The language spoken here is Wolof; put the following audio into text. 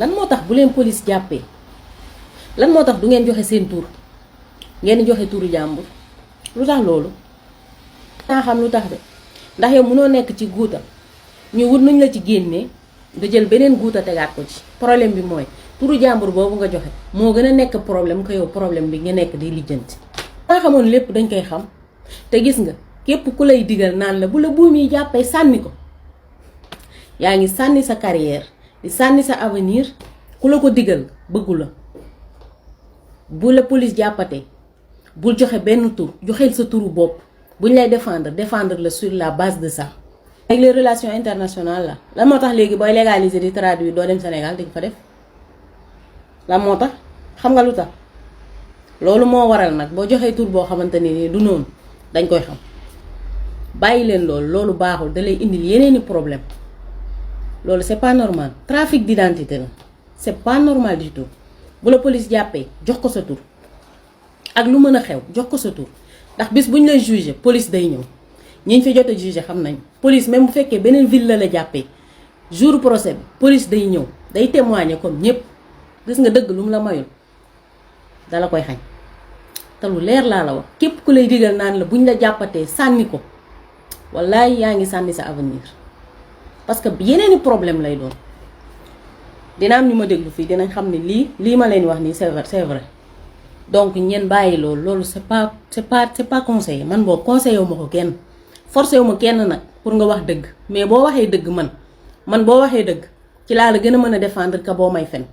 lan moo tax bu leen police jàppee lan moo tax du ngeen joxe seen tur ngeen di joxe turu jàmbur lu tax loolu. naa xam lu tax de ndax yow mënoo nekk ci guuta ñu wut nuñ la ci génnee nga jël beneen guuta tegaat ko ci problème bi mooy turu jàmbur boobu nga joxe moo gën a nekk problème ko yow problème bi nga nekk di lijjanti. nga xamoon lépp dañ koy xam te gis nga képp ku lay digal naan la bu la buum yi jàppee sànni ko yaa ngi sànni sa carrière di sànni sa avenir. ku la ko digal bëggu la bu la police jàppatee bul joxe benn tur joxeel sa turu bopp buñ lay défendre la sur la base de ça. avec les relations internationales la lan moo tax léegi booy légaliser di traduire doo dem Sénégal dañ fa def lan moo tax xam nga lu tax loolu moo waral nag boo joxee tur boo xamante ni du noonu dañ koy xam bàyyi leen loolu baaxul da lay indil yeneeni problème loolu c'est pas normal trafic d'identité la. c'est pas normal du tout bu la police jàppee jox ko sa tur ak lu mën a xew jox ko sa tur ndax bis buñ lay juger police day ñëw ñiñ fi jot a juger xam nañ police même bu fekkee beneen ville la jàppee jour procès bi police day ñëw day témoigner comme ñëpp gis nga dëgg lu mu la mayul dala koy xañ te lu leer laa la wax képp ku lay digal naan la buñ la jàppatee sànni ko wallaay yaa ngi sànni sa avenir parce que yeneeni problème lay doon. dina am ñu ma déglu fii dinañ xam ne lii ma leen wax nii c'est vrai donc ñeen bàyyi loolu c'est pas conseillé man boo conseillé wu ma ko kenn forcé wu ma kenn nag pour nga wax dëgg mais boo waxee dëgg man boo waxee dëgg ci laa la gën a mën a défendre que boo may fen